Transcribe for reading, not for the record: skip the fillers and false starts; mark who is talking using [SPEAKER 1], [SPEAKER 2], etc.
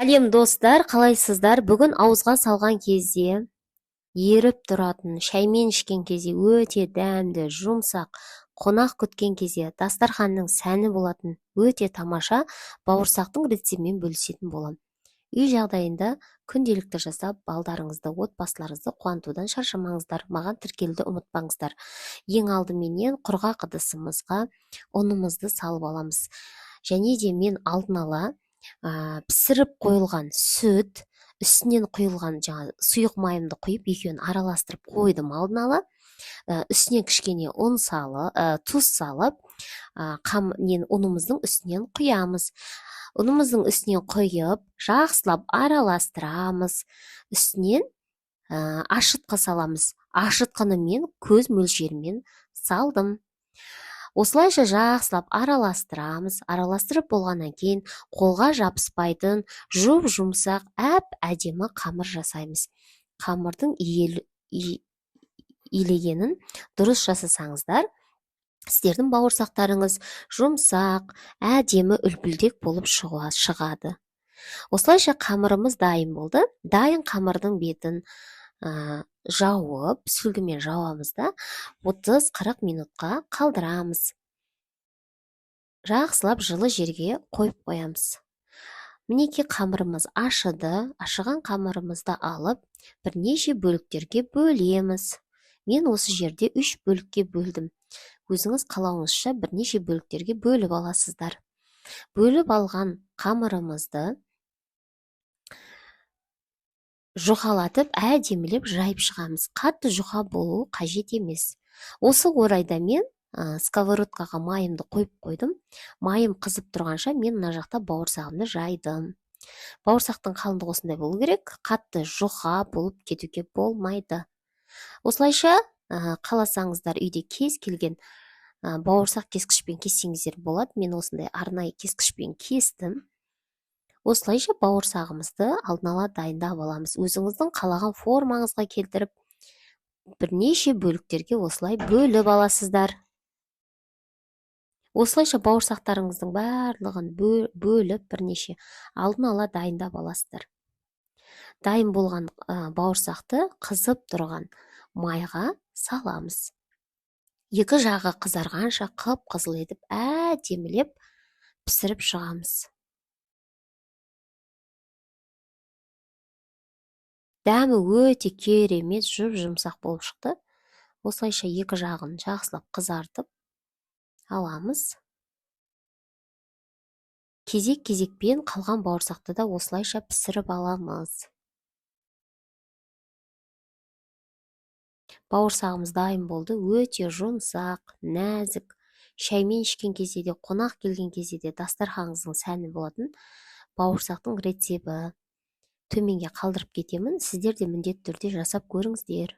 [SPEAKER 1] Сәлем, достар, қалайсыздар? Бүгін ауызға салған кезде еріп тұратын, шаймен ішкен кезде өте дәмді, жұмсақ, қонақ күткен кезде дастарханның сәні болатын өте тамаша бауырсақтың рецептімен бөлісетін боламын. Үй жағдайында күнделікті жасап, балдарыңызды, отбасыларыңызды қуантудан шаршамаңыздар. Маған тіркелуді ұмытпаңыздар. Ең алдыменен құрғақ ыдысымызға ұнымызды салып аламыз. Және де мен алдын ала пісіріп қойылған сүт, үстінен құйылған жаңа сұйық майымды құйып, екеуін араластырып қойдым алдын ала. Үстінен кішкене ұн салып, тұз салып, ұнымыздың үстінен құямыз. Ұнымыздың үстінен құйып, жақсылап араластырамыз. Үстінен ашытқы саламыз. Ашытқыны мен көз мөлшерімен салдым. Осылайша жақсылап араластырамыз. Араластырып болғаннан кейін қолға жабыспайтын жұп-жұмсақ әп-әдемі қамыр жасаймыз. Қамырдың илегенін дұрыс жасасаңыздар, сіздердің бауырсақтарыңыз жұмсақ, әдемі үлпілдек болып шығады. Осылайша қамырымыз дайын болды. Дайын қамырдың бетін жауып, сүлгімен жауамыз да 30-40 минутқа қалдырамыз. Жақсылап жылы жерге қойып қоямыз. Мінекей, қамырымыз ашыды. Ашыған қамырымызды алып, бірнеше бөліктерге бөлеміз. Мен осы жерде 3 бөлікке бөлдім. Өзіңіз қалауыңызша бірнеше бөліктерге бөліп аласыздар. Бөліп алған қамырымызды жұқалатып, әдемілеп жайып шығамыз. Қатты жұқа болуы қажет емес. Осы орайда мен сковородкаға майымды қойып қойдым. Майым қызып тұрғанша мен мына жақта бауырсағымды жайдым. Бауырсақтың қалыңдығы осындай болу керек, қатты жұқа болып кетуге болмайды. Осылайша, қаласаңыздар үйде кез келген бауырсақ кескішпен кессеңіздер болады. Мен осындай арнайы кескішпен кестім. Осылайша бауырсағымызды алдын ала дайындап аламыз. Өзіңіздің қалаған формаңызға келтіріп, бірнеше бөліктерге осылай бөліп аласыздар. Осылайша бауырсақтарыңыздың барлығын бөліп, бірнеше алдын ала дайындап аласыздар. Дайын болған бауырсақты қызып тұрған майға саламыз. Екі жағы қызарғанша қып-қызыл етіп әдемілеп пісіріп шығамыз. Дәмі өте керемет, жұп-жұмсақ болып шықты. Осылайша екі жағын жақсылап қызартып аламыз. Кезек-кезекпен қалған бауырсақты да осылайша пісіріп аламыз. Бауырсағымыз дайын болды. Өте жұмсақ, нәзік. Шаймен ішкен кезде де, қонақ келген кезде де дастарханыңыздың сәні болатын бауырсақтың рецепті. Төменге қалдырып кетемін. Сіздер де міндетті түрде жасап көріңіздер.